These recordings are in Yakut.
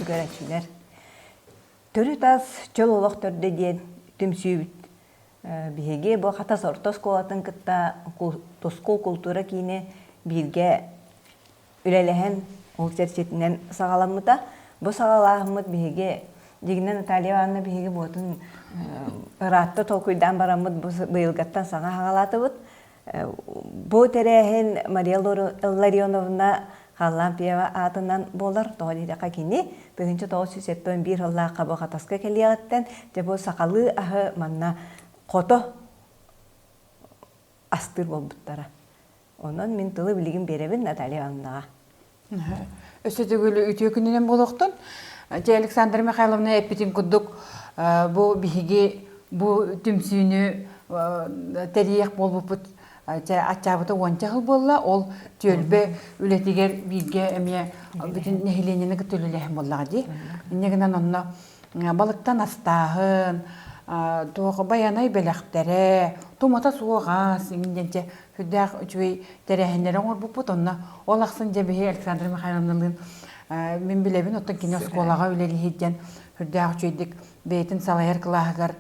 көрөөччүлэр! Төрүт ас чөл олох төрдө диэн түмсүүбүт биһиги бу Хатас орто оскуолатын кытта Тускул култуура киинэ бииргэ үлэлэһэн ол чэрчитинэн саҕаламмыта. Бу саҕалааһыммыт биһиги дьиҥинэн Наталья Ивановна биһиги буотун ыраатта толкуйдаан бараммыт бу быйылгаттан саҥа саҕалаатыбыт. Бу тэрээһин Мария Ларионовна Харлампьева аатынан буолар. Тоҕо диэтэххэ кини 1971 сыллаахха бу Хатаска кэлиэҕиттэн дьэ бу сахалыы аһы манна хото астыыр буолбуттара. Онон мин тылы билигин биэрэбин Наталья Ивановнаҕа. Өссө төгүл үтүө күнүнэн буолуохтун. Дьэ Александра Михайловна эппитин курдук бу биһиги бу түмсүүнү тэрийиэх буолбуппут чэ аччаабыта уонча сыл буолла. Ол түөлбэ үлэтигэр бииргэ эмиэ бүтүн нэһилиэнньэни кытта үлэлээһин буоллаҕа дии. Инньэ гынан онно балыктан астааһын, туох байанай бэлэхтэрэ, тумата суох ас иҥин диэн сүрдээх үчүгэй тэрээһиннэри оҥорбуппут. Онно ол ахсын дьэ биһи Александра Михайловналыын мин билэбин, оттон кини оскуолаҕа үлэлиир диэн сүрдээх үчүгэйдик бэйэтин салайар кылааһыгар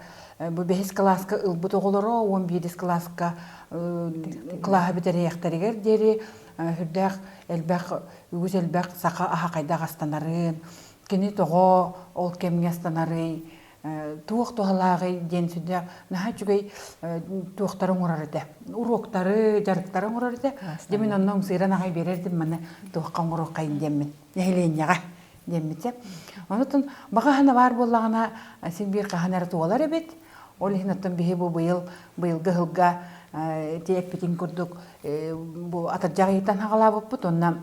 бу бэһис кылааска ылбыт оҕолоро 11 кылааска кылааһы бүтэриэхтэригэр диэри сүрдээх элбэх үгүс элбэх саха аһа хайдах астанарын, кини тоҕо ол кэмҥэ астанарый, туох туһалааҕый диэн сүрдээх наһаа үчүгэй туохтары оҥорор этэ. Уруоктары, дьарыктары оҥорор этэ. Дьэ мин онно ымсыыран аҕай биэрэрдим маны туохха оҥоруоххайын диэммин нэһилиэнньэҕэ диэммитэ. Онутун баҕа хаһана баар буоллаҕына син биир хаһан эрэ туолар эбит. Ол иһин оттон биһи бу быйыл быйылгы ыһылга ити эппитин курдук бу атырдьах ыйыттан хаҕалаабыппыт онно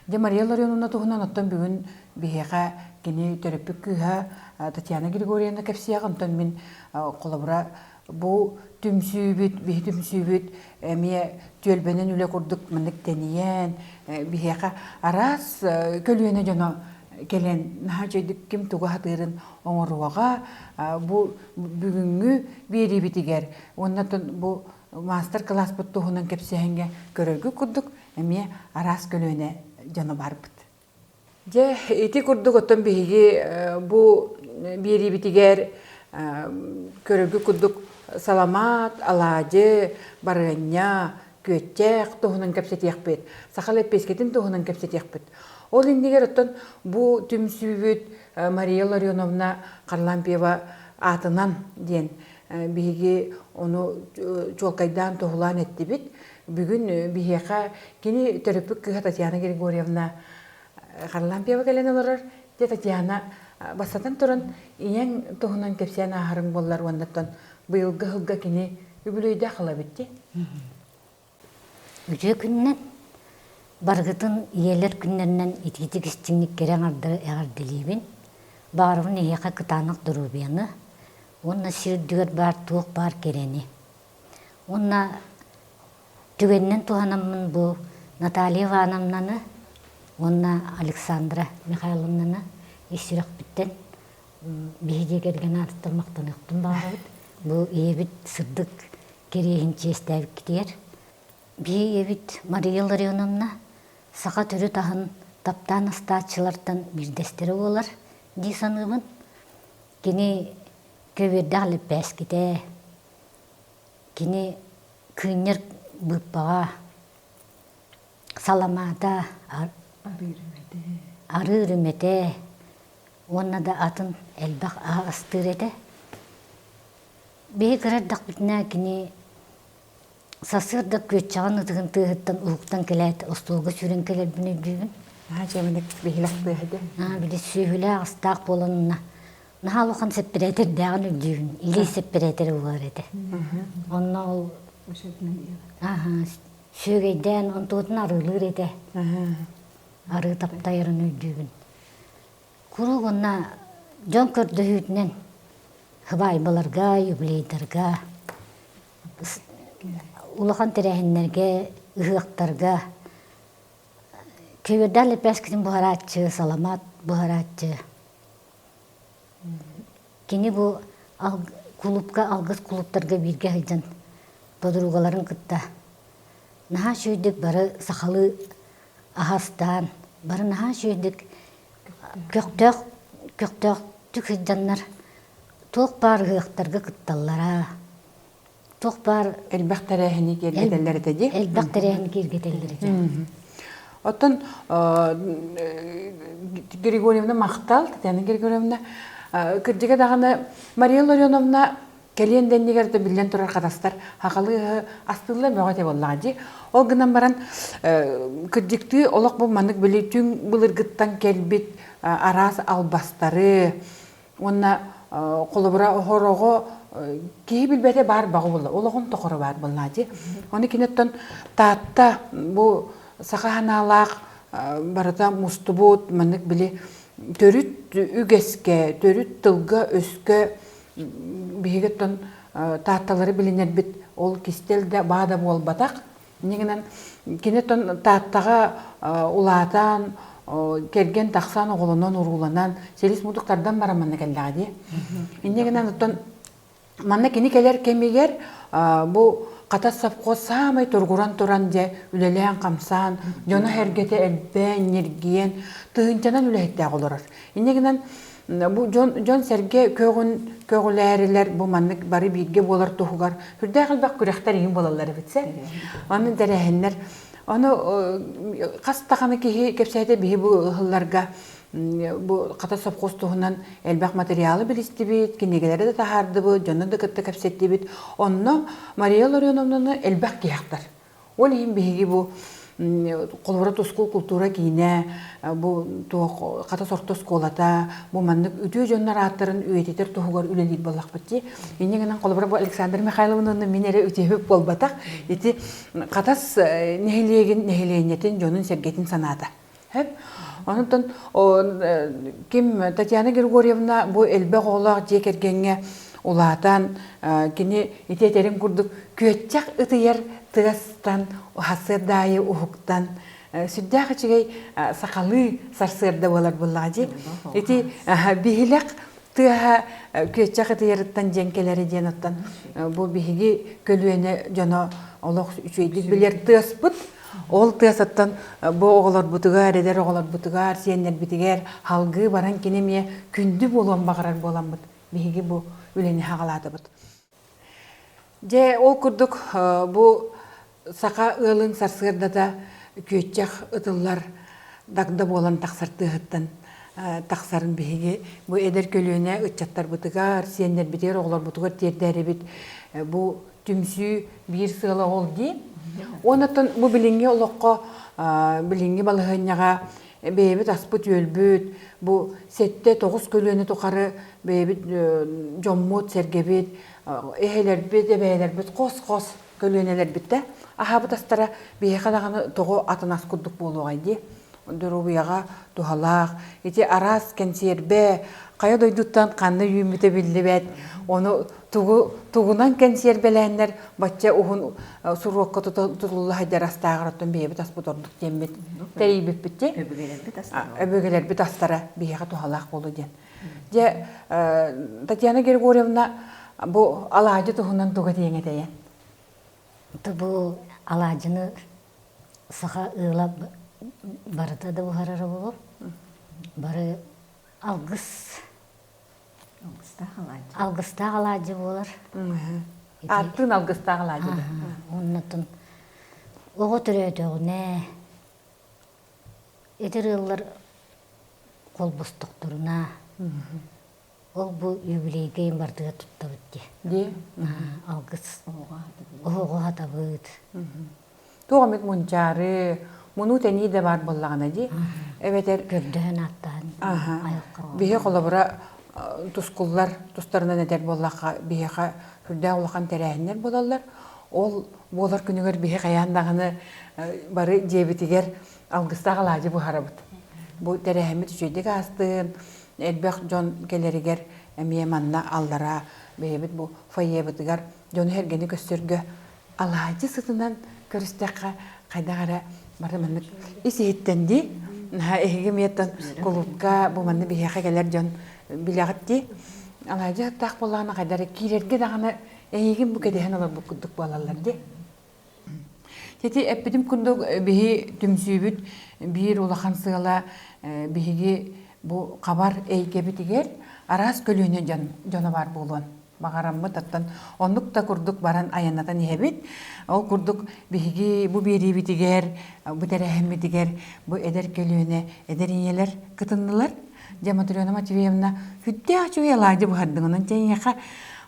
Дьэ, Мария Ларионовна туһунан оттон бүгүн биһиэхэ кини төрөппүт кыыһа Татьяна Григорьевна кэпсиэҕэ. Онтон мин холобура бу түмсүүбүт, биһи түмсүүбүт эмиэ түөлбэнэн үлэ курдук маннык тэнийэн, биһиэхэ араас көлүөнэ дьоно кэлэн наһаа үчүгэйдик ким тугу сатыырын оҥоруоҕа. Бу бүгүҥҥү биэриибитигэр уонна бу маастар-кылааспыт туһунан кэпсээһиҥҥэ көрөргүт курдук эмиэ араас көлүөнэ дьоно барбыт. Дьэ, ити курдук оттон биһиги бу биэриибитигэр көрөргүт курдук саламаат, алаадьы, барыанньа, күөттээх туһунан кэпсэтиэхпит, саха лэппиэскэтин туһунан кэпсэтиэхпит. Ол иннигэр оттон бу түмсүүбүт Мария Ларионовна Харлампьева аатынан диэн биһиги ону чуолкайдаан туһулаан эттибит. Бүгүн биһиэхэ кини төрөппүт кыыһа Татьяна Григорьевна Харлампьева кэлэн олорор. Дьэ, Татьяна, бастатан туран, ийэҥ туһунан кэпсээн ааһарыҥ буоллар уоннаттан быйылгы сылга кини үбүлүөйдээх ылабыт дии. Үтүө күнүнэн барыгытын ийэлэр күннэринэн итиитик истиҥник кэрэ аҥардары эҕэрдэлиибин. Баҕарабын эһиэхэ кытаанах доруобуйаны уонна сир үрдүгэр баар туох баар кэрэни. Уонна түгэнинэн туһанаммын бу Наталья Ивановнаны уонна Александра Михайловнаны ис сүрэхпиттэн биһиги кэргэн аатыттан махтаныахпын баҕарабыт. Бу ийэбит сырдык кэриэһин чиэстээбиккитигэр. Биһи ийэбит Мария Ларионовна саха төрүт аһын таптаан астааччылартан биирдэстэрэ буолар дии саныыбын. Кини көбүөрдээх лэппээскитэ, кини кыынньар быыппаҕа, саламаата, арыы үрүмэтэ уонна да атын элбэх аһы астыыр этэ. Биһи кыра эрдэхпитинэ кини сарсыарда күөччэҕин ытыгын тыаһыттан уһуктан кэлээт остуолга сүүрэн кэлэрбин өйдүүбүн. Аа дьэ биһилэх тыаһа дии. Аа били сүөһүлээх астаах буолан наһаа улахан сэппэрээтэрдээҕин өйдүүбүн. Илии сэппэрээтэрэ буолар этэ. Онно ол сүөгэйдээн онтуотун арыылыыр этэ. Арыы таптайарын өйдүүбүн. Куруук уонна дьон көрдөһүүтүнэн сыбаайбаларга, юбилейдарга, улахан тэрээһиннэргэ, ыһыахтарга көбүөрдээх лэппээскитин буһарааччы, саламаат буһарааччы. Кини бу кулуупка алгыс кулууптарга бииргэ сылдьан подругаларын кытта наһаа үчүгэйдик бары сахалыы аһастаан, бары наһаа үчүгэйдик. Көхтөөх көхтөөхтүк сылдьаннар туох баар ыһыахтарга кытталлара. Туох баар элбэх тэрээһини киэргэтэллэр этэ дии. Элбэх тэрээһини киэргэтэллэр этэ. Оттон Григорьевна махтал, Татьяна Григорьевна, кырдьыга даҕаны Мария Ларионовна кэлиэн дэннигэр да биллэн турар хатастар хахалыы астыыллар бөҕө этэ буоллаҕа дии. Ол гынан баран кырдьыктыы олох бу маннык били түҥ былыргыттан кэлбит араас албастары уонна холобура оһороҕо киһи билбэтэ баар баҕа буолла олоҕун тохоро баар буоллаа дии. Оны киниттэн Таатта бу саха ханаалаах барыта мустубут маннык били төрүт үгэскэ, төрүт тылга-өскө биһиги оттон Таатталары билинэрбит ол кистэл да баа да буолбатах. Инньэ гынан кини оттон Тааттаҕа улаатан, кэргэн тахсан, оҕолонон, урууланан, силис мутук тардан баран манна кэллэҕэ дии. Инньэ гынан оттон манна кини кэлэр кэмигэр бу Хатас совхоз саамай тургуран туран дьэ үлэлээн-хамсаан, дьоно-сэргэтэ элбээн, ньиргийэн, тыһыынчанан үлэһиттээх олорор. Инньэ гынан бу дьон дьон-сэргэ көҕүн көҕүлээрилэр бу маннык бары бииргэ буолар туһугар сүрдээх элбэх күрэхтэр иһин буолаллар эбит сэ. Аны тэрээһиннэр ону хас даҕаны киһи кэпсээтэ биһи бу ыһылларга бу хата совхоз туһунан элбэх материалы билистибит, кинигэлэри да таһаардыбыт, дьону да кытта кэпсэттибит. Онно Мария Ларионовнаны элбэх киһи ахтар. Ол иһин биһиги бу холобура тускул култуура киинэ, бу туох Хатас орто оскуолата, бу маннык үтүө дьоннор ааттарын үйэтитэр туһугар үлэлиир буоллахпыт дии. Инньэ гынан холобура бу Александр Михайловнаны мин эрэ үтүөбүт буолбатах. Ити Хатас нэһилиэгин нэһилиэнньэтин дьонун-сэргэтин санаата. Сөп. Онтон ким Татьяна Григорьевна бу элбэх оҕолоох дьиэ кэргэҥҥэ улаатан, кини ити этэрин курдук күөччэх ытыйар тыастан сарсыарда аайы уһуктан сүрдээх үчүгэй сахалыы сарсыарда буолар буоллаҕа дии. Ити биһилэх тыаһа күөччэх ытыйарыттан диэн кэлэрэ диэн оттон бу биһиги көлүөнэ дьоно олох үчүгэйдик билэр тыаспыт. Ол тыасаттан бу оҕолорбутугар, эдэр оҕолорбутугар, сиэннэрбитигэр халгыы баран кини эмиэ күндү буолуон баҕарар буоламмыт биһиги бу үлэни хаҕалаатыбыт. Дьэ, ол курдук бу саха ыалын сарсыардата күөччэх ытыллар дагда буолан тахсар тыаһыттан тахсарын биһиги бу эдэр көлүөнэ ыччаттарбытыгар, сиэннэрбитигэр, оҕолорбутугар тиэрдээрибит бу түмсүү биир сыала ол дии. Онон бу билиҥҥи олоххо, билиҥҥи балаһыанньаҕа бэйэбит аспыт-үөлбүт, бу 7-9 көлүөнэ тухары бэйэбит дьоммут, сэргэбит, эһэлэрбит, эбээлэрбит хос-хос көлүөнэлэрбит да аһаабыт астара биһиэхэ даҕаны тоҕо атын ас курдук буолуоҕай дии. Доруобуйаҕа туһалаах. Ити араас кэнсиэрбэ хайа дойдуттан ханна үүммүтэ биллибэт. Ону тугу тугунан кэнсиэрбэлээннэр бачча уһун суруокка тутулла сылдьар астааҕар оттон бэйэбит аспыт ордук диэммит тэрийбиппит дии. Өбүгэлэрбит астара. Өбүгэлэрбит астара биһиэхэ туһалаах буолуо диэн. Дьэ, Татьяна Григорьевна бу алаадьы туһунан тугу этиэҥ этэйэн? Бу алаадьыны саха ыала барыта да буһарара буолуо. Бары алгыс Алгыстаах алаадьы. Алгыстаах алаадьы буолар. Ааттыын алгыстаах алаадьы. Оннотун оҕо төрөөтөҕүнэ эдэр ыаллар холбостохторуна ол бу юбилейга бардыга туттабыт дии. Дии. Алгыс оһоҕо хатабыт. Туох эмит мунчаары, мунуу тэнии да баар буоллаҕына дии. Эбэтэр көрдөһөн ааттаан айылҕа. Биһи холобура тускуллар тустарынан этэр буоллахха биһиэхэ сүрдээх улахан тэрээһиннэр буолаллар. Ол буолар күнүгэр биһи хайаан даҕаны бары дьиэбитигэр алгыстаах алаадьы буһарабыт. Бу тэрээһиммит үчүгэйдик аастын, элбэх дьон кэлэригэр эмиэ манна аллараа бэйэбит бу фойебытыгар дьону-сэргэни көрсөргө алаадьы сытынан көрүстэххэ хайдах эрэ бары маннык ис иһиттэн дии эһиги эмиэттэн кулуупка бу манна биһиэхэ кэлэр дьон билэҕит дии алаадьы сыттаах буоллаҕына хайдах эрэ киирэргэ даҕаны эйигин бу кэтэһэн олорбут курдук буолаллар дии Ити эппитим курдук биһи түмсүүбүт биир улахан сыала биһиги бу хабар эйгэбитигэр араас көлүөнэ дьон дьоно баар буолуон баҕараммыт оттон оннук да курдук баран айаннатан иһэбит. Ол курдук биһиги бу биэриибитигэр, бу тэрээһиммитигэр бу эдэр көлүөнэ эдэр ийэлэр кытыннылар. Дьэ Матрена Матвеевна сүрдээх үчүгэй алаадьы буһардыҥ. Онон дьэ эйиэхэ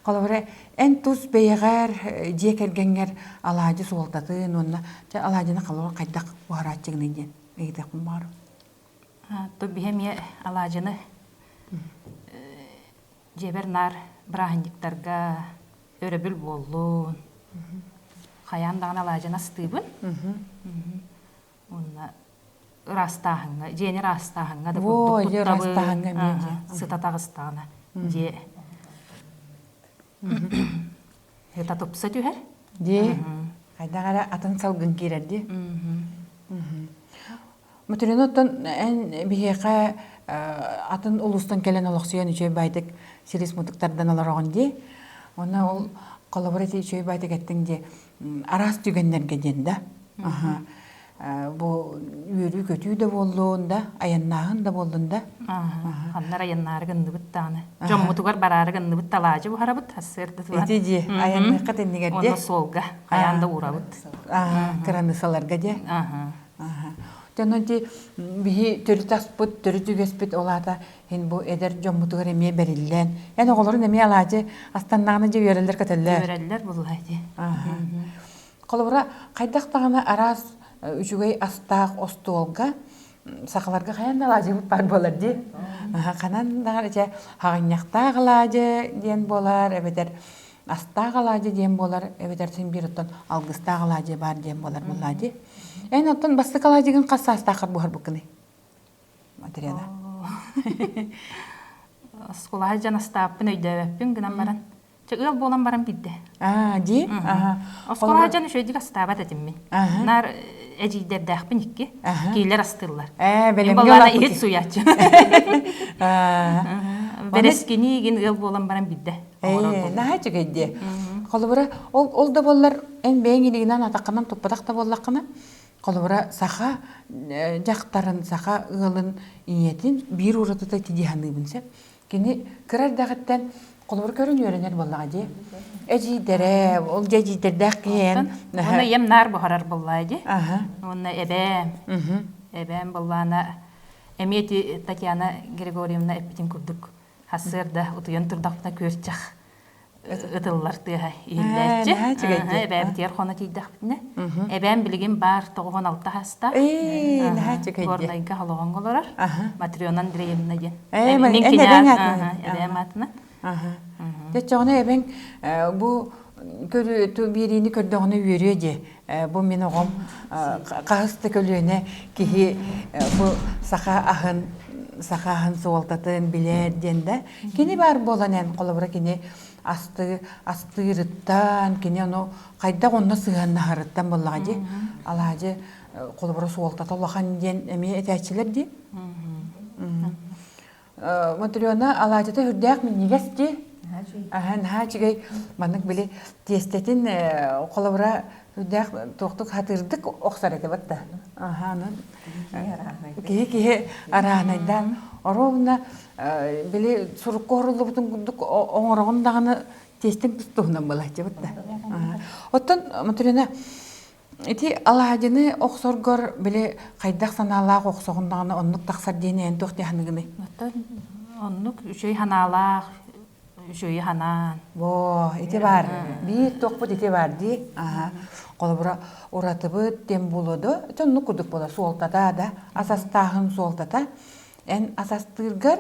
холобура эн тус бэйэҕэр дьиэ кэргэҥҥэр алаадьы суолтатын уонна дьэ алаадьыны холобура хайдах буһарааччыгыный диэн ыйытыахпын баҕарабын. То биһи эмиэ алаадьыны дьиэбэр наар бырааһынньыктарга өрөбүл буоллун. Хайаан даҕаны алаадьыны астыыбын. Уонна ыраастааһыҥҥа, дьиэни ыраастааһыҥҥа да курдук туттабын. Сыта таҕыстаҕына дьиэ сыта тупса түһэр. Дии. Хайдах эрэ атын салгын киирэр дии. Матрена оттон эн биһиэхэ атын улуустан кэлэн олохсуйан үчүгэй баайдык силис мутуктардан олороҕун дии. Уонна ол холобур ити үчүгэй баайдык эттиҥ дии араас түгэннэргэ диэн да. Аха. Бу үөрүү-көтүү да буоллун да, айаннааһын да буоллун да. Ханнар айаннаары гынныбыт даҕаны. Дьоммутугар бараары гынныбыт талаадьы буһарабыт, сарсыарда туран. Ити дии, айанныахха тэннигэр дии. Уонна суолга хайаан да уурабыт. Кыраныысаларга дии. Онон ити биһи төрүт аспыт, төрүт үгэспит ол аата ин бу эдэр дьоммутугар эмиэ бэриллэн, эн оҕолорун эмиэ алаадьы астаннаҕына дьэ үөрэллэр-көтөллөр. Үөрэллэр булла ити. Холобура, хайдах даҕаны араас үчүгэй астаах остуолга сахаларга хайан да алаадьыбыт баар буолар дии. Ханан даҕаны дьэ хаҕынньахтаах алаадьы диэн буолар, эбэтэр астаах алаадьы диэн буолар, эбэтэр син биир оттон алгыстаах алаадьы баар диэн буолар буоллаа дии. Эн оттон бастакы алаадьыгын хас саастааххар буһарбыккыный? Матрена. Оскуолаҕа дьон астааппын өйдөөбөппүн гынан баран Чэ, ыал буолан баран билдэ. Аа, дии? Аха. Оскуолаҕа дьон үчүгэйдик астаабат этим мин. Наар эдьиийдэрдээхпин икки. Киилэр астыыллар. Ээ, бэлэмҥэ баллаана иһит суйааччы. Бэрэскини игин ыал буолан баран билдэ. Ээ, наһаа үчүгэй дии. Холобура, ол ол да буоллар эн бэйэҥ илигинэн атаххынан туппатах да буоллаххына, холобура, саха дьахтарын, саха ыалын ийэтин биир уратыта ити дии саныыбын сөп. Кини кыра эрдэҕиттэн холобур көрөн үөрэнэр буоллаҕа дии. Эдьиийдэрэ, ол дьэ эдьиийдэрдээх киһи Уонна ийэм наар буһарар буоллаа дии. Уонна эбээм. Эбээм буоллаана эмиэ ити Татьяна Григорьевна эппитин курдук сарсыарда утуйан турдахпына күөрчэх ытыллар тыаһа иһиллээччи. Эбээбитигэр хоно тиийдэхпитинэ. Эбээм билигин баар 96 хаста. Горнайга холоҕоҥҥо олорор. Матрена Андреевна диэн. Мин кини эбээм аатынан. Төччөҕүнэ эбэҥ бу биэриини көрдөҕүнэ үөрүө дии. Бу мин оҕом хаһыс да көлүөнэ киһи бу саха аһын саха аһын суолтатын билэр диэн да Кини баар буолан эн холобура кини асты астыырыттан кини ону хайдах онно сыһыаннаһарыттан буоллаҕа дии алаадьы холобура суолтата улахан диэн эмиэ этээччилэр дии Матрена алаадьыта үрдээх минньигэс дии аһа наһаа үчүгэй маннык били тиэстэтин холобура үрдээх туохтук хатыырдык охсор этэ батта аха онон киһи киһи арааһынайдаан оруобуна били сурукка оһоруллубутун курдук оҥороҕун даҕаны тиэстиҥ туһунан буолааччыбыт да. Оттон Матрена ити алаадьыны охсоргор били хайдах санаалаах охсоҕун даҕаны оннук тахсар диэн эн туох дии саныгыный? Оттон оннук үчүгэй санаалаах үчүгэйи санаан. Во, ити баар. Биир туохпут ити баар дии. Аха. Холобура, уратыбыт диэн буолуо да, ити оннук курдук буолар. Суолтата да, ас астааһын суолтата. Эн ас астыыргар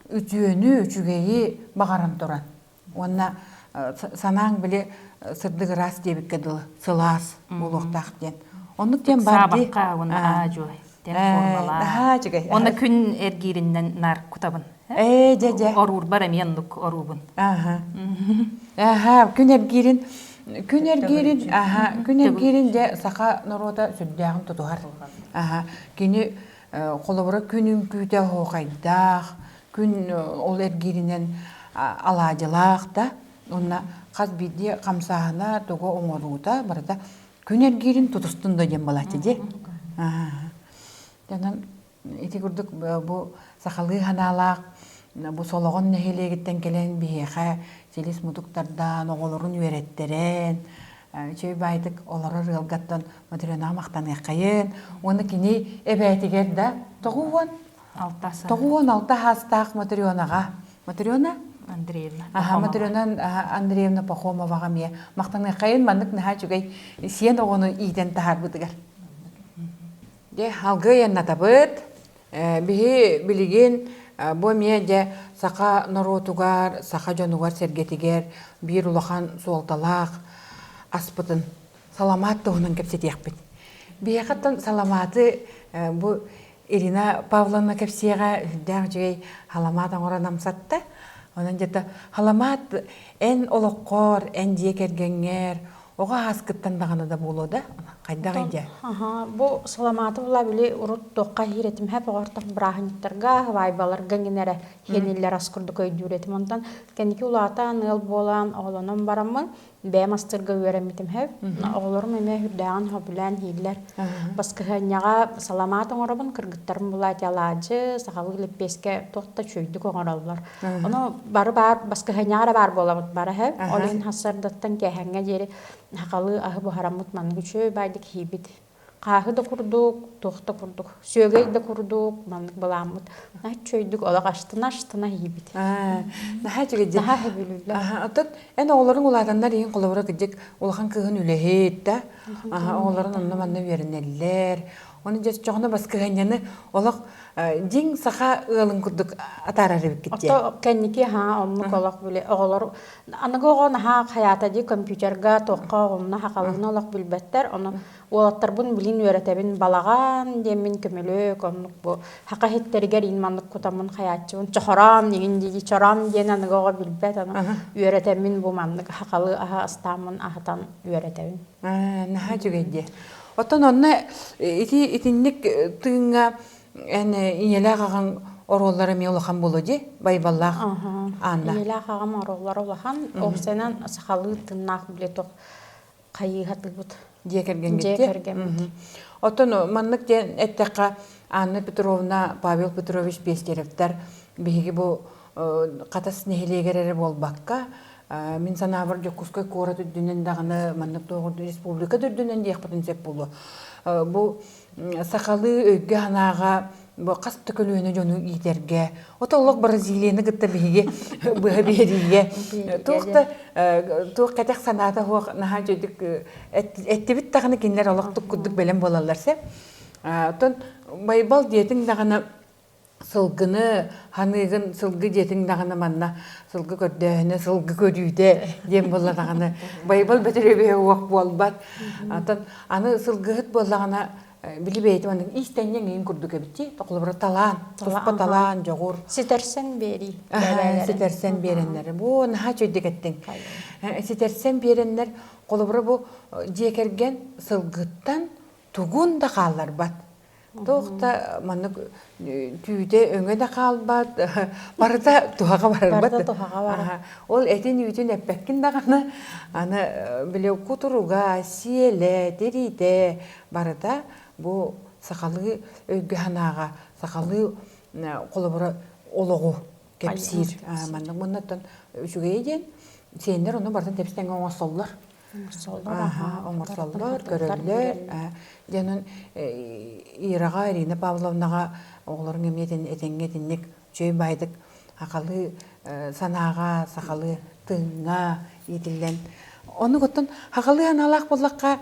үтүөнү, үчүгэйи баҕаран туран. Уонна санааҥ били сырдык ыраас диэбиккэ дылы сылаас буолуохтаах диэн. Оннук диэн баар дии. Саабакка уонна аа-дьуо тэн формалаах. Наһаа үчүгэй. Уонна күн эргииринэн наар кутабын. Ээ, дьэ, дьэ. Оруурбар эмиэ оннук оруубун. Аха. Аха, күн эргиирин күн эргиирин аха, күн эргиирин дьэ саха норуота сүрдээҕин тутуһар. Аха, кини холобура күн үҥкүүтэ оһуохайдаах, күн ол эргииринэн алаадьылаах да, уонна хас биирдии хамсааһына тугу оҥоруута барыта күн эргиирин тутустун да диэн балаччы дии. Онон. Ити курдук бу сахалыы санаалаах бу Солоҕон нэһилиэгиттэн кэлэн биһиэхэ силис мутуктардаан, оҕолорун үөрэттэрэн, үчүгэй баайдык олорор ыалгаттан Матрёнаҕа махтаныаххайын. Уонна кини эбээтигэр да 96 саастаах Матрёнаҕа Матрёна Андреевна Аха, Матрёна Андреевна Пахомоваҕа эмиэ махтаныаххайын маннык наһаа үчүгэй сиэн оҕону иитэн таһаарбытыгар. Дьэ, алгыы айаннатабыт. Биһи билигин бу эмиэ дьэ саха норуотугар, саха дьонугар-сэргэтигэр биир улахан суолталаах аспытын саламаат туһунан кэпсэтиэхпит. Биһиэхэттэн саламааты бу Ирина Павловна кэпсиэҕэ үрдээх үчүгэй саламаат оҥорон амсатта. Онон дьэ саламаат эн олоххор, эн дьиэ кэргэҥҥэр Оҕо ааскыттан даҕаны да буолуо да, хайдах идэ? Бу саламааты була били урут туохха иһиир этим хэп оҕортох бырааһынньыктарга, һыбаайбаларга эҥин эрэ хиэниллэр ас курдук өйдүүр этим. Онтон кэнники улаатан, ыал буолан, оҕолонон бараммын бэйэм астыырга үөрэммитим хэп. Оҕолорум эмиэ үрдээҕин сөбүлээн иһииллэр. Баскыһыанньаҕа саламаат оҥоробун, кыргыттарым була ити алаадьы, сахалыы лэппиэскэ туох да үчүгэйдик оҥороллор. Ону бары баар баскыһыанньаҕа эрэ баар буолабыт бары эһэ. Ол иһин сарсыардаттан киэһэҥҥэ диэри сахалыы аһы буһараммыт маннык үчүгэй баайдык иһиибит. Хааһы да курдук, туох да курдук, сүөгэй да курдук маннык былааммыт. Наһаа үчүгэйдик олох астына-астына иһиибит. Наһаа үчүгэй дии. Наһаа сөбүлүүллэр. Оттон эн оҕолоруҥ улаатаннар иһин холобура кырдьык улахан кыыһын үлэһит да, оҕолорун онно-манна үөрэнэллэр. Ону дьэ оччоҕуна баскыһыанньаны олох дьиҥ саха ыалын курдук атаарар эбиккит дии. Ото кэнники ха оннук олох били оҕолор аныгы оҕо наһаа хайаата дии компьютерга туохха оҕунна хахалыына олох билбэттэр ону уолаттарбын билин үөрэтэбин балаҕан диэммин көмөлөк оннук бу хака иһиттэригэр иин маннык кутаммын хайааччыбын чохороон иҥин дии чороон диэн аныгы оҕо билбэт ону үөрэтэммин бу маннык хахалы аһа астааммын аһатан үөрэтэбин. Наһаа үчүгэй дии. Оттон онно ити итинник тыыҥҥа эн ийэлээх аҕаҥ оруоллара эмиэ улахан буолуо дии, Байбаллаах Анна. Ийэлээх аҕам оруоллара улахан. Уопсайынан сахалыы тыыннаах били туох хайыыһатыыбыт. Дьиэ кэргэҥҥит Дьиэ кэргэммит. Оттон маннык диэн эттэххэ, Анна Петровна, Павел Петрович Пестеревтэр биһиги бу Хатас нэһилиэгэр эрэ буолбакка, мин санаабар Дьокуускай куорат үрдүнэн даҕаны маннык туох республика да үрдүнэн диэхпитин сөп буолуо. Бу сахалыы өйгө-санааҕа бу хас да көлүөнэ дьону иитэргэ, ото олох Бразилияны кытта биһиги быһа биэриигэ туох да туох кэтэх санаата суох наһаа үчүгдүк эттибит даҕаны кинилэр олох курдук бэлэм буолаллар сэ. Оттон Байбал диэтиҥ даҕаны сылгыны ханыыгын сылгы диэтиҥ даҕаны манна сылгы көрдөөһүнэ сылгы көрүүтэ диэн буолла даҕаны Байбал Бөтүрүөбүһэ уох буолбат оттон аны сылгыһыт буоллаҕына били бэйэтэ маннык иистэнньэҥ иин курдук эбит дии холобура талаан туспа талаан дьоҕур ситэрсэн биэрии ситэрсэн биэрэннэр бу наһаа үчүгэйдик эттиҥ ситэрсэн биэрэннэр холобура бу дьиэ кэргэн сылгыттан тугун да хаалларбат Туох да маннык түүтэ өҥө да хаалбат, барыта туһаҕа барарбат. Барыта туһаҕа барар. Ол этин-үүтүн эппэккин даҕаны, аны били кутуруга, сиэлэ, тириитэ барыта бу сахалыы өйгө-санааҕа, сахалыы холобура олоҕу кэпсиир. Маннык муннаттан үчүгэйэ диэн сиэннэр ону барытын тэбис-тэҥҥэ оҥостоллор. Оҥорсоллор, көрөллөр. Дьэ, Ираҕа, Ирина Павловнаҕа оҕолоруҥ эмиэ этэҥҥэ итинник үчүгэй баайдык сахалыы санааҕа, сахалыы тыыҥҥа иитиллэн. Оннук оттон сахалыы санаалаах буоллахха,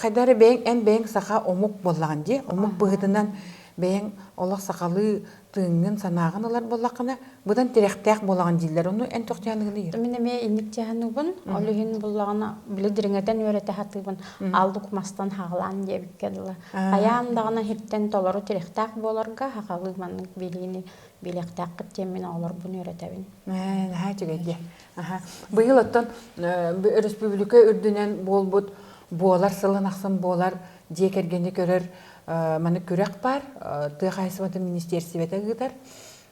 хайдах эрэ бэйэҥ эн бэйэҥ саха омук буоллаҕын дии. Омук быһыытынан бэйэҥ олох сахалыы тыыҥҥын, санааҕын ылар буоллаххына, быдан тирэхтээх буолаҕын дииллэр. Ону эн туох дьаһаныгыный? Мин эмиэ инник дьаһаныбын. Ол иһин буллаҕына, били дириҥэтэн үөрэтэ сатыыбын. Алдук мастан хаҕалаан диэбиккэ дылы. Хайаан даҕаны иһиттэн толору тирэхтээх буоларга сахалыы маннык билиини билиэхтээххит диэн мин оҕолорбун үөрэтэбин. Наһаа үчүгэй дии. Быйыл оттон өрөспүүбүлүкэ үрдүнэн буолбут буолар сылын ахсын буолар дьиэ кэргэни көрөр маны күрэх баар тыа хаһаайыстыбатын министиэрстибэтэ ыытар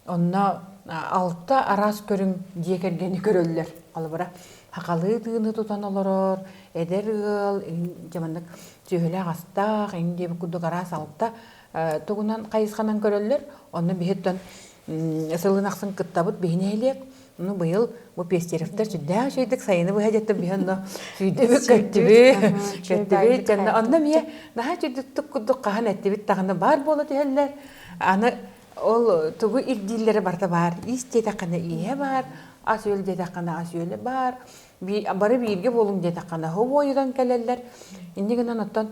онно алта араас көрүҥ дьиэ кэргэни көрөллөр холобура сахалыы тыыны тутан олорор эдэр ыал дьэ маннык сүөһүлээх астаах иҥ диэбит курдук араас алта. тугунан хайысханан көрөллөр. Онно биһиттэн сылын ахсын кыттабыт биһи нэһилиэк. Ну быйыл бу Пестеревтэр сүрдээх үчүгэйдик сайыны быһа дьэттэн биһи онно сүүрдүбүт көттүбүт көттүбүт дьонно онно эмиэ наһаа үчүгэйдик курдук хаһан эттибит даҕаны баар буола түһэллэр. Аны ол тугу ирдииллэрэ барыта баар. Иис диэтэххинэ ииһэ баар, ас-үөл диэтэххинэ ас-үөлэ баар. Бары бииргэ буолуҥ диэтэххинэ хобуойунан кэлэллэр. Инньэ гынан оттон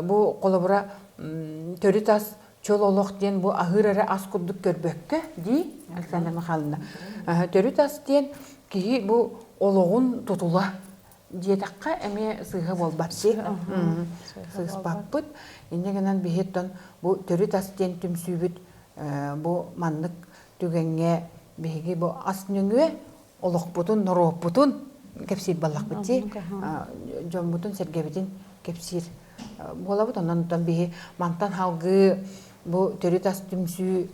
бу холобура төрүт ас чөл олох диэн бу аһыыр эрэ ас курдук көрбөккө дии Александра Михайловна төрүт ас диэн киһи бу олоҕун тутула диэтэххэ эмиэ сыыһа буолбат дии сыыспаппыт инньэ гынан биһиттэн бу төрүт ас диэн түмсүүбүт бу маннык түгэҥҥэ биһиги бу ас нөҥүө олохпутун норуоппутун кэпсиир буоллахпыт дии дьоммутун сэргэбитин кэпсиир буолабыт онон биһи мантан халгыы бу төрүт ас түмсүү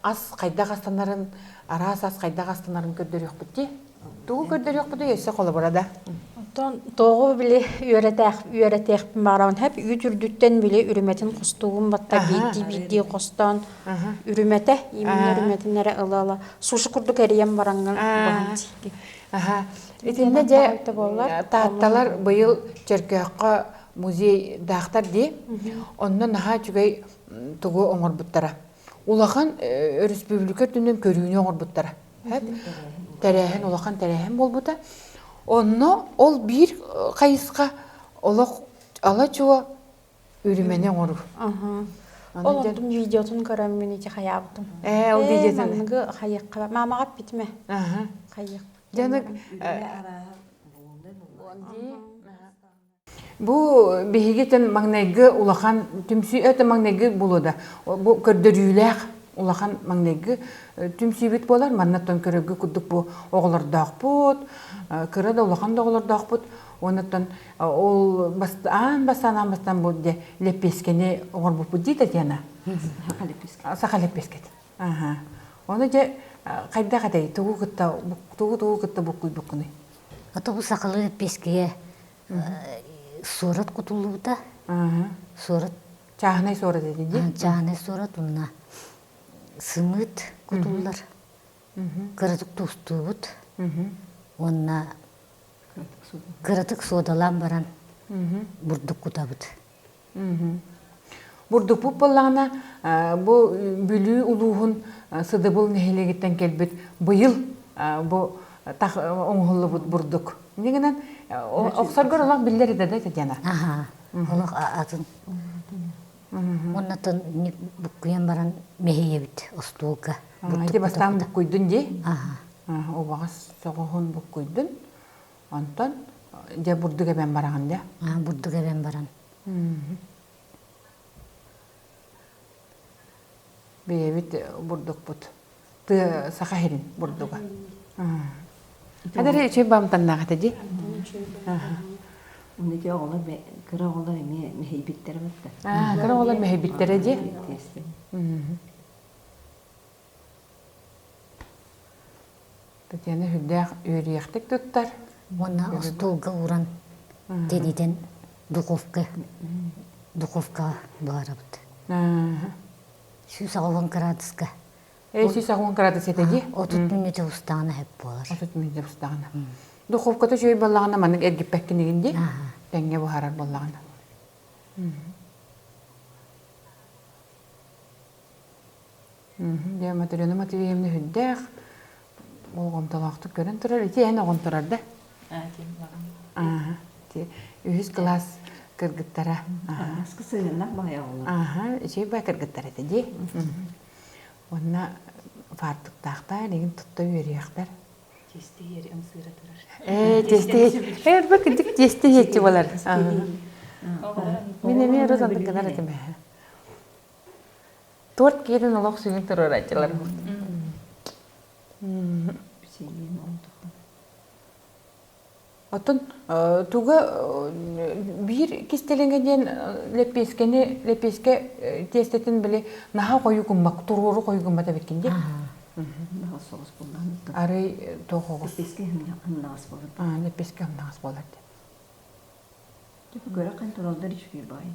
ас хайдах астанарын араас ас хайдах астанарын көрдөрүөхпүт дии тугу көрдөрүөхпүтүй өссө холобура да Оттон тоҕу били үөрэтэх үөрэтиэхпин баҕарабын хэп үүт үрдүттэн били үрүмэтин хостуугун батта биирдии биирдии хостоон үрүмэтэ именно үрүмэтин эрэ ыла-ыла суши курдук эрийэн бараҥҥын баһан тиийдим. Итиннэ дьэ Таатталар быйыл Чөркөөххө музейдаахтар дии. Онно наһаа үчүгэй тугу оҥорбуттара. Улахан өрөспүүбүлүкэ үрдүнэн көрүүнү оҥорбуттара. Тэрээһин улахан тэрээһин буолбута. Онно ол биир хайысха олох ала-чуо үрүмэни оҥоруу. Ол онтум видеотун көрөммүн ити хайаабытым. Ээ, ол видеотун. Манныгы хайыахха маамаҕа эппитимэ. Хайыах. Дьанык Бу биһиги маҥнайгы улахан түмсүү это маҥнайгы буолуо да бу көрдөрүүлээх улахан маҥнайгы түмсүүбүт буолар маннаттан көрөргө курдук бу оҕолордоохпут кыра да улахан да оҕолордоохпут Онуттан ол аан бастаан аан бастаан бу дьэ лэппиэскэни оҥорбуппут дии Татьяна. Саха лэппиэскэ. Саха лэппиэскэтин. Аха. Ону дьэ хайдах этэй? Тугу кытта тугу тугу кытта буккуйбуккунуй? Ото бу сахалыы лэппиэскэгэ суорат кутуллубута. Суорат Чааһынай суорат этэ дии. Чааһынай суорат уонна сымыыт кутуллар. Кыратык туустуубут. Уонна Кыратык суодалаан баран бурдук кутабыт. Бурдукпут буоллаҕына, бу Бүлүү улууһун Сыдыбыл нэһилиэгиттэн кэлбит быйыл бу оҥоһуллубут бурдук. Инньэ гынан охсоргор олох биллэр этэ да Татьяна? Аха, олох атын. Оннотон буккуйан баран мэһийэбит остуолга. Ити бастаан буккуйдун дии? Аха. Убаҕас соҕуһун буккуйдун. Онтон дьэ бурдук эбэн бараҕын дьэ? Бурдук эбэн баран. Бэйэбит бурдукпут. Тыа саха сирин бурдуга. Хадары үчүгэй баамтаннаах этэ дии. Уну дьэ оҕолор кыра оҕолор эмиэ мэһийбиттэрэ батта. Кыра оҕолор мэһийбиттэрэ дии. Татьяна сүрдээх үөрүйэхтик туттар. Уонна остуолга ууран тэнитэн духовка духовкаҕа буһарабыт. 180 кыраадыска. 180 кыраадыс этэ дии? 30 мүнүүтэ устаҕына сөп буолар. 30 мүнүүтэ устаҕына. Духовката үчүгэй буоллаҕына маннык эргиппэккин дии? Тэҥҥэ буһарар буоллаҕына. Дьэ, Матрена Матвеевна сүрдээх болҕомтолоохтук көрөн турар. Ити эн оҕон турар да? Аа, үһүс кылаас кыргыттара. Аска сыһыаннаах баҕайы оҕолор. Аха, үчүгэй бай кыргыттар этэ дии. Уонна фартуктаахтар, игин тутта үөрүйэхтэр. Тиэстэ иэри ымсыыра турар. Ээ, тиэстэ Эр бу кырдьык тиэстэ иһиэччи буолар. Мин эмиэ урут оннук гынар этим ээ. Торт киэрин олох сүгүн туруорааччылар. Оттон туга биир кистэлэҥэ диэн лэппиэскэни лэппиэскэ тиэстэтин били наһаа хойуу гыммак туруору хойуу гыммат эбиккин дии. Наҕас соҕус буоллаҕын. Арый туох оҕус. Лэппиэскэ ымнаҕас буолар. Лэппиэскэ ымнаҕас буолар дии. Көрө контролдар үчүгэй баай.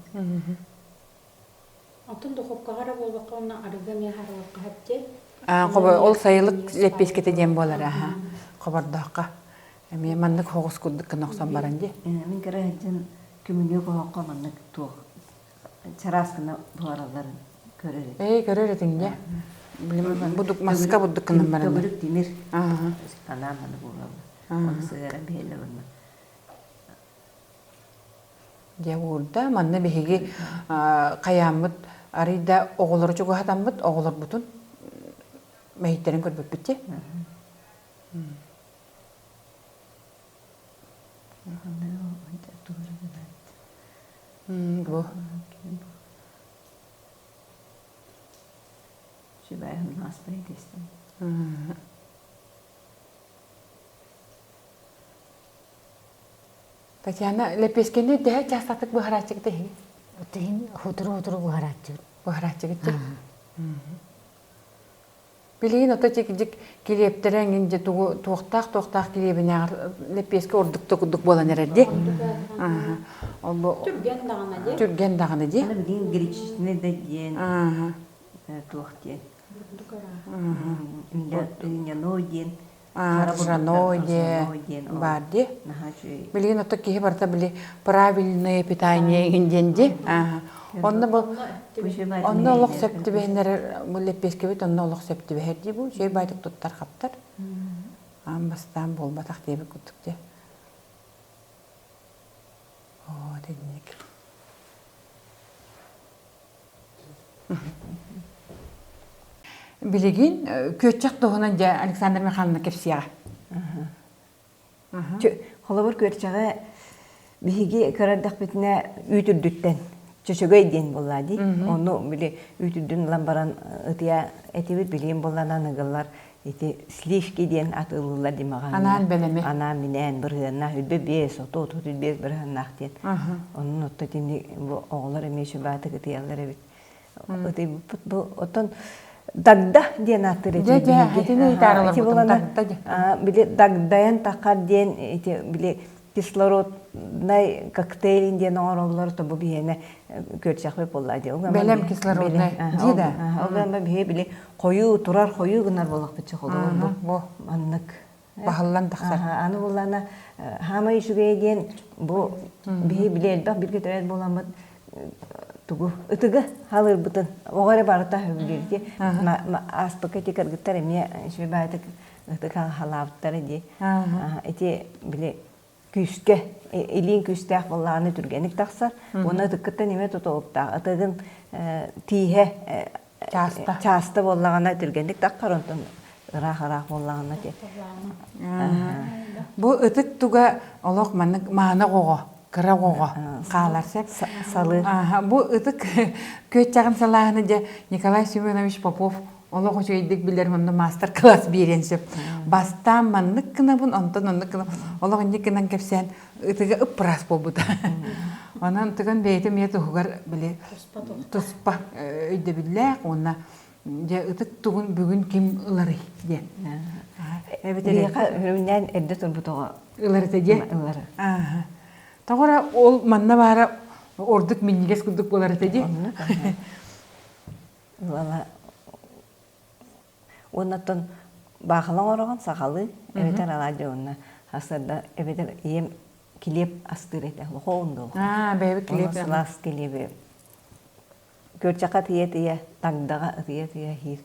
Оттон духовкаҕа эрэ буолбакка уонна арыгы эмиэ харылахха сөп Ол сайылык лэппиэскэтэ диэн буолар аха. Хобордооххо. Эмиэ маннык хоҕус курдук гына охсон баран дии. Мин кыра сылдьан күмүнүө оһоххо маннык туох чараас гына буһаралларын көрөр этим. Ээ көрөр этиҥ дьэ. Будук маска бурдук гынан баран. Төгүрүк тимир. Анаан маны буолаллар. Оны сыһыаран биһэллэр онно. Дьэ уурда. Манна биһиги хайааммыт арый да оҕолору чугаһатаммыт оҕолорбутун мэһиттэрин көрбүппүт дии. Бу. Татьяна, лэппиэскэни төһө чаастатык быһарааччыгыт эһиги? Тиһин хутуру-хутуру буһарааччыбыт. Буһарааччыгыт дии. Билигин ото дьик килиэптэрэ эҥин дьэ тугу туохтаах-туохтаах килиэбинээҕэр лэппиэскэ ордук да курдук буолан эрэр дии. Ол бу Түргэн даҕаны дии. Түргэн даҕаны дии. Аны билигин гречишный да диэн туох диэн. Льняной диэн Ржаной диэн баар дии. Билигин ото киһи барыта били правильное питание иҥин диэн дии. Онно бу онно олох сөп түбэһиннэрэр бу лэппиэскэбит онно олох сөп түбэһэр дии бу үчүгэй баайдык туттар хаптар. Аан бастаан буолбатах диэбит курдук дии. Оо, итинник. Билигин күөччэх туһунан дьэ Александр Михайловна кэпсиэҕэ. Холобур күөрчэҕи биһиги көрөрдөхпүтүнэ үүт үрдүттэн чөчөгөй диэн буоллаа дии. Ону били үүт үрдүн ылан баран ытыйа этибит билигин буоллаана аныгылар ити сливки диэн атыылыыллар дии маҕаһыыҥҥа. Анаан бэлэми. Анаан минээн бырыһыаннаах үрбэ биэс, оту 35 бырыһыаннаах диэн. Онон отто итини бу оҕолор эмиэ сүбаатык ытыйаллар эбит. Ытыйбыппыт бу оттон дагда диэн ааттыыр этибит биһиги. Ити булана били дагдайан таххар диэн ити били кислороднай коктейль диэн оҥороллор то бу биһиэнэ көрсөхпүт буолла дии. Бэлэм кислороднай дии да. Ол гынан биһи били хойуу турар хойуу гынар буоллахпыт холобур бу маннык баһыллан тахсар. Аны буллана хаамай үчүгэйэ диэн бу биһи били элбэх биргэ төрөөт буоламмыт тугу ытыгы халыырбытын оҕо эрэ барыта сөбүлүүр ааспыкка ити кыргыттар эмиэ үчүгэй баайытык ытык халаабыттара дии ити били күүскэ илиин күүстээх буоллаҕына түргэнник тахсар уонна ытыккыттан эмиэ тутулуктаах ытыгын тииһэ чааста чааста буоллаҕына түргэнник таххар онтон ыраах ыраах буоллаҕына ти бу ытык туга олох маннык мааны оҕо кыра оҕо хаалар сөп салы бу ытык күөччэҕин салааһыны дьэ Николай Семенович Попов олох үчүгэйдик билэр онно маастар-класс биэриэн сөп. Бастаан маннык гынабын, онтон оннук гынабын. Олох инник гынан кэпсээн ытыга ыппыраас буолбута. Онон тыгын бэйэтэ эмиэ туһугар били туспа өйдөбүллээх уонна дьэ ытык тугун бүгүн ким ыларый диэн. Эбэтэр Биһиэхэ үрүҥнээн эрдэ турбут оҕо ылар этэ диэ. Ылар. Тоҕо ол манна баара ордук минньигэс курдук буолар этэ дии. Ыала уонна оттон баахыла оҥороҕун сахалыы эбэтэр алаадьы уонна сарсыарда эбэтэр ийэм килиэп астыыр этэ лохоон дуо Аа, бэйэбит килиэп сылаас килиэби күөрчэххэ тыйа-тыйа тагдаҕа ытыйа-тыйа иһиир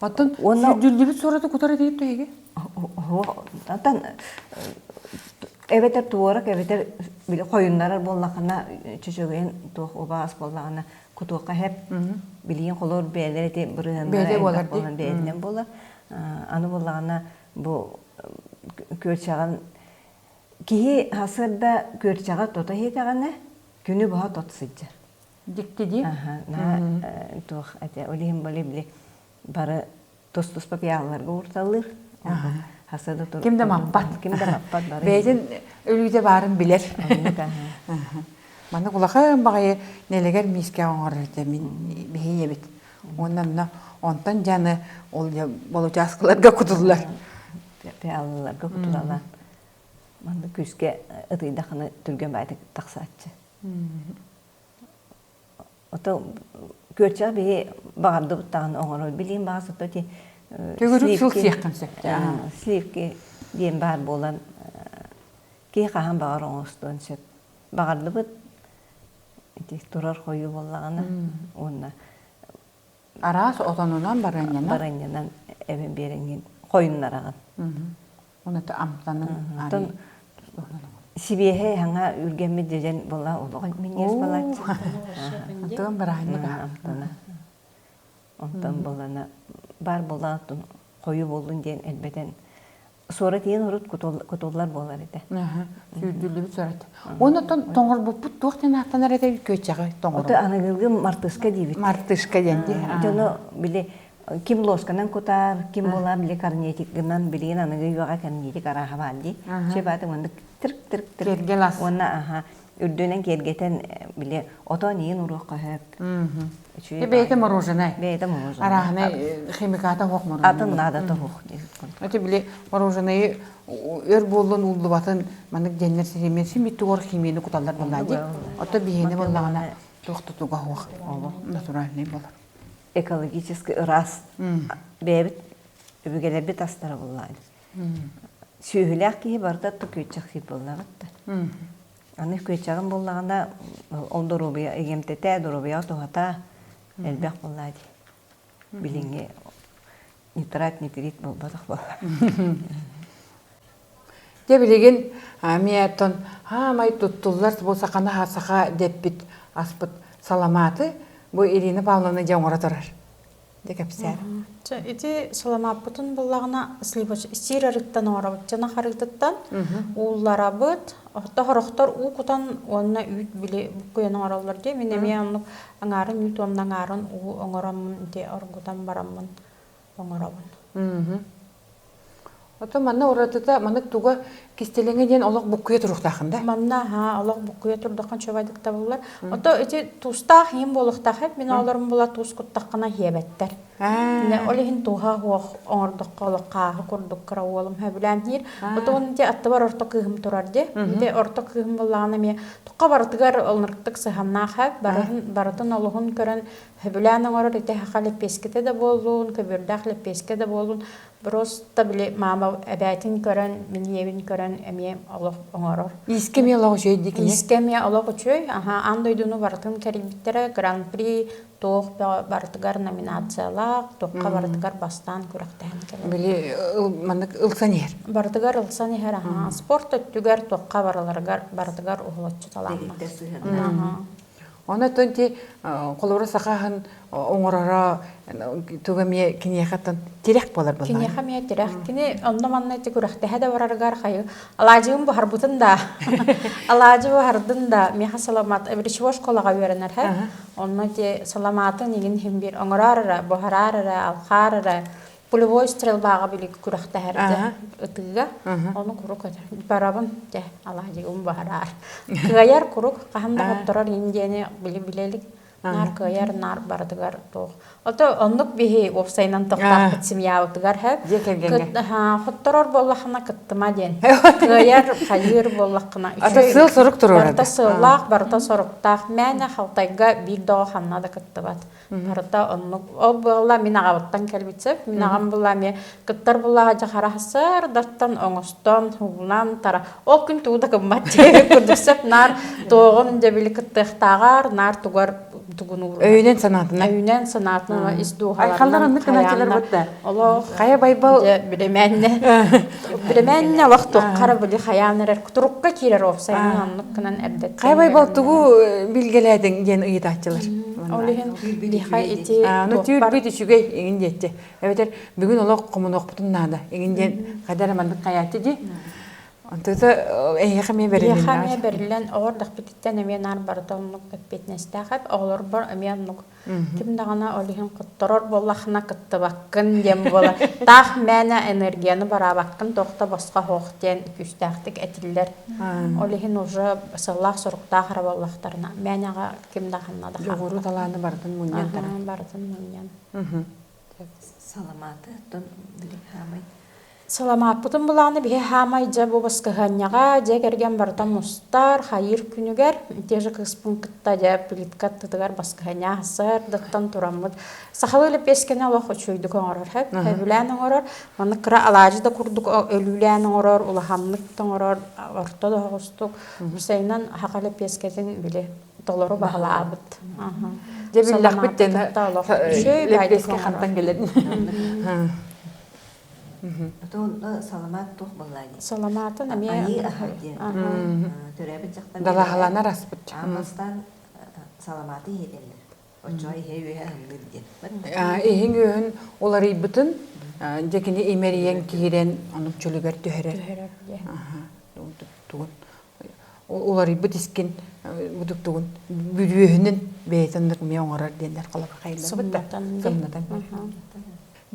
Оттон уонна сүүрдүллүбүт суораты кутар этигит эһиги? Оттон эбэтэр туорак эбэтэр били хойуннарар буоллаххына чөчөгөйүн туох убаас буоллаҕына кутуохха хэп билигин холор бэйэлэр ити бырыһыаннара элбэх буолан бэйэтинэн буолар аны буоллаҕына бу күөрчэҕин киһи сарсыарда күөрчэҕи тото иһитэҕинэ күнү быһа тот сылдьар дьикти дии наһаа туох этэ ол иһин били бары тус-туспа пиалларга уурталлыыр. Ким да маппат. Ким да маппат бары. Бэйэтин өлүүтэ баарын билэр. Маннык улахан баҕайы нэлэгэр миискэ оҥорор этэ мин биһи ийэбит. Уонна онно онтон дьаны ол болучааскыларга кутуллар. Пиалларга кутулалар. Маннык күүскэ ытыйдахына түргэн баайтык тахсааччы. Ото Күөрчэх биһи баҕардыбыт даҕаны оҥорор. Билигин баҕас ото ити Төгүрүк сыл сиэххин сөп. Сливки диэн баар буолан киһи хаһан баҕар оҥостуон сөп. Баҕардыбыт ити турар хойуу буоллаҕына уонна Араас отонунан барыанньанан барыанньанан эбэн биэрэҥҥин хойуннараҕын. Уонна амтанын Оттон сибиэһэй хаҥа үргэммит дьэдьэн буолла олох минньиэс буолааччы. Антон бырааһынньык амтана. Онтон буоллана баар буоллаҕа хойуу буоллун диэн элбэтэн суорат иэн урут кутуллар буолар этэ. Сүүрдүллүбүт суорат. Уонна тоҥорбуппут туох диэн ааттанар этэ күөччэҕи тоҥорбут. Аныгылгы мартышка диибит. Мартышка диэн дии. Дьону били ким лосканан кутаар, ким буолаа били корнетикынан билигин аныгы үйэҕэ корнетик арааһа баар дии. Чебааты маннык тырк тырк тырк. Киэргэл ас. Уонна аха үрдүнэн киэргэтэн били отон иин уруохха сөп. Үчүгэй бэйэтэ мороженое. Бэйэтэ мороженое. Арааһынай химиката суох мороженое. Атын наадата суох диэбит курдук. Ити били мороженайы өр буоллун ууллубатын маннык диэннэр сиримиэн син тугар химияны куталлар буоллаа дии. Ото биһиэни буоллаҕына туох да туга суох натуральный болар. Экологически ыраас бэйэбит өбүгэлэрбит астара буоллаа. Сүөһүлээх киһи барыта күөччэх сиир буоллаҕыт да. Аны күөччэҕин буоллаҕына ол доруобуйа игэмтэтэ, доруобуйаҕа туһата элбэх буоллаа дии. Билиҥҥи нитрат, нитрит буолбатах буолла. Дьэ билигин эмиэ оттон хаамай туттуллар бу саханы саха дэппит аспыт саламааты бу Ирина Павловна дьэ оҥоро турар. Дьэ кэпсээр. Чэ, ити саламааппытын буллаҕына сливоч сиир арыттан оҥоробут. Дьэ харытыттан уулларабыт. Охто хорохтор уу кутан уонна үүт били буккуйан оҥороллор дии. Мин эмиэ оннук аҥаарын үүт уонна аҥаарын уу оҥороммун ити оргутан бараммын оҥоробун. Ото манна уратыта маннык туга кистэлэҥэ диэн олох буккуйа туруохтаахын да? Манна аһаа олох буккуйа турдаххын чобайдык табыллар. Ото ити туустаах иһин буолуохтаах эбит. Мин оҕолорум була туус куттаххына иһиэбэттэр. Ол иһин тууһа суох оҥордоххо олох хааһы курдук кыра уолум сөбүлээн иһиир. Ото ити аттыбар орто кыыһым турар дии. Ити орто кыыһым буоллаҕына эмиэ тухха барытыгар олнуктук сыһаннаах эбит. Барытын, барытын олуһун көрөн сөбүлээн оҥорор ити саха лэппиэскэтэ да буоллун, көбүөрдээх лэппиэскэ да буоллун Просто били маама эбээтин көрөн, мин ийэбин көрөн эмиэ олох оҥорор. Иискэ эмиэ олох үчүгэй дии кини. Иискэ эмиэ олох үчүгэй. Аха, аан дойдуну барытын кэрийбиттэрэ. Гран-при туох барытыгар номинациялаах, туохха барытыгар бастаан күрэхтэһэн кэлэр. Били маннык ылсан иһэр. Барытыгар ылсан иһэр. Аха, спорт өттүгэр туохха барыларыгар барытыгар уһулуччу талааннаах. Онон ити холобура саха аһын оҥороро туга эмиэ киниэхэ тирэх буолар буоллаҕа. Киниэхэ эмиэ тирэх. Кини онно-манна ити күрэхтэһэ да барарыгар хайы алаадьыгын буһарбытын да алаадьы буһардын да миэхэ саламаат речевой школаҕа үөрэнэр һэ. Онно ити саламаатын игин иһин биир оҥороор эрэ, буһараар эрэ, алхаар эрэ пулевой стрельбаҕа били күрэхтэһэргэ ытыыга ону курук барабын дьэ алаадьыгым баһараар кыайар курук хаһан да хотторор иин диэни били билэ илик наар кыайар наар барытыгар туох ото оннук биһи уопсайынан тохтоохпут семьябытыгар хэп хотторор буоллаххына кыттыма диэн кыайар хайыыр буоллаххына Ата сыал сорук туруорар барыта сыаллаах барыта соруктаах мээнэ халтайга биир доҕо ханна да кыттыбат Барыта оннук. Ол буолла мин аҕабыттан кэлбит сөп. Мин аҕам буолла эмиэ кыттар буоллаҕа дьэ харахсар-дартан оҥостон, угунан тара. Ол күн тугу да гыммат диэбит курдук сөп. Наар туоҕун дьэ били кыттыахтааҕар, наар тугар тугун уурунар. Өйүнэн санаатынан. Өйүнэн санаатынан ис Айхаллар дууһаларынан оннук гынааччылар бутта. Олох Хайа Байбал дьэ билэмээннэ билэмээннэ олох туоххара били хайаан эрэр турукка киирэр уопсайынан оннук гынан эрдэттэн Хайа Байбал тугу билгэлээтиҥ диэн ыйытааччылар. Ол иһин биһиэхэ ити Ну түүрбүт үчүгэй иҥин диэччи. Эбэтэр бүгүн олох хомунуохпутун наада иҥин диэн хайда эрэ маннык хайааччы дии. Онтута эһиэхэ эмиэ бэриллэн. Эһиэхэ эмиэ бэриллэн оҕор дахпытыттан эмиэ наар барыта оннук эппиэтинэстээх эп оҕолорбор эмиэ оннук Ким даҕаны ол иһин хотторор буоллаххына кыттыбаккын диэн буолар. Таах мээнэ энергияны бараабаккын туох да босхо суох диэн күүстээхтик этиллэр. Ол иһин уже сыллаах-соруктаах эрэ буоллахтарына мээнэҕэ ким да ханна да Дьоҕуру талааны барытын мунньан таран. Барытын мунньан. Саламааты оттон били хаамай. Саламааппытын былааны биһи хаамай дьэ бу баскыһыанньаҕа дьиэ кэргэн барыта мустар, хайыыр күнүгэр те же кыыспын кытта дьэ плитка аттытыгар баскыһыанньа сарсыардаттан тураммыт сахалыы лэппиэскэни олох үчүгэйдик оҥорор сөбүлээн оҥорор маннык кыра алаадьы да курдук өлүүлээн оҥорор улаханнык да оҥорор орто да оһоҕостук сайынан саха лэппиэскэтин били толору баһылаабыт. Дьэ биллэхпит диэн лэппиэскэ хантан кэлэрин. Саламаат туох буоллаа дии? Саламаатын эмиэ Айыы аһа диэн. Төрөөбүт дьахтар Далаһаланар аспыт. Аан бастаан саламааты иһэтэллэр. Оччоҕо иһэ үөһэ аһыллыр диэн. Иһиҥ үөһүн уларыйбытын дьэ кини имэрийэн киирэн онук чөлүгэр түһэрэр. Түһэрэр диэн. Тугун уларыйбыт искин будуктугун бүрүөһүнүн бэйэтин оннук эмиэ оҥорор диэннэр холобур хайыллыбыт да сымнатан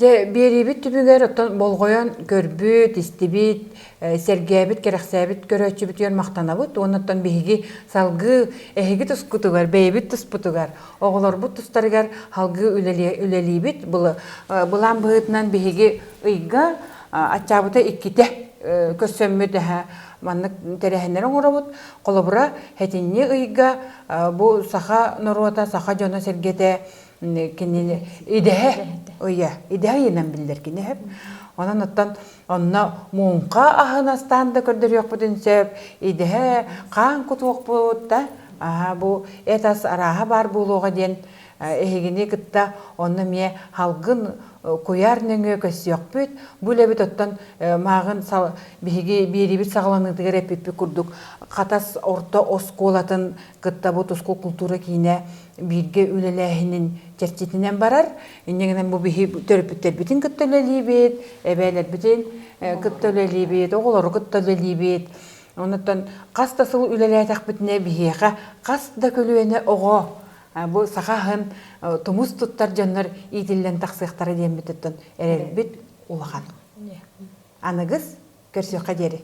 Дьэ, биэриибит түмүгэр оттон болҕойон көрбүт, истибит, сэргээбит, кэрэхсээбит көрөөччүбүтүгэр махтанабыт уонна оттон биһиги салгыы эһиги тускутугар, бэйэбит туспутугар, оҕолорбут тустарыгар салгыы үлэлиибит. Былаан быһыытынан биһиги ыйга аччаабыта иккитэ көрсөммүт маннык тэрээһиннэри оҥоробут. Холобура, сэтинньи ыйга бу саха норуота, саха дьоно-сэргэтэ кинини идэһэ ыйа идэһэ ыйынан биллэр кини сөп онон оттон онно муҥха аһын астаан да көрдөрүөхпүтүн сөп идэһэ хаан кутуохпут да аһа бу эт ас арааһа баар буолуоҕа диэн эһигини кытта онно эмиэ халгын куйаар нөҥүө көссүөхпүт бу үлэбит оттон мааҕын биһиги биэриибит саҕаланыытыгар эппиппит курдук Хатас орто оскуолатын кытта бу Тускул култуура киинэ бииргэ үлэлээһинин чэрчитинэн барар. Инньэ гынан бу биһи төрөппүттэрбитин кытта үлэлиибит, эбээлэрбитин кытта үлэлиибит, оҕолору кытта үлэлиибит. Онуттан хас да сыл үлэлээтэхпитинэ биһиэхэ хас да көлүөнэ оҕо бу саха аһын тумус туттар дьоннор иитиллэн тахсыахтара диэммит оттон эрэлбит улахан. Аныгыс көрсүөххэ диэри.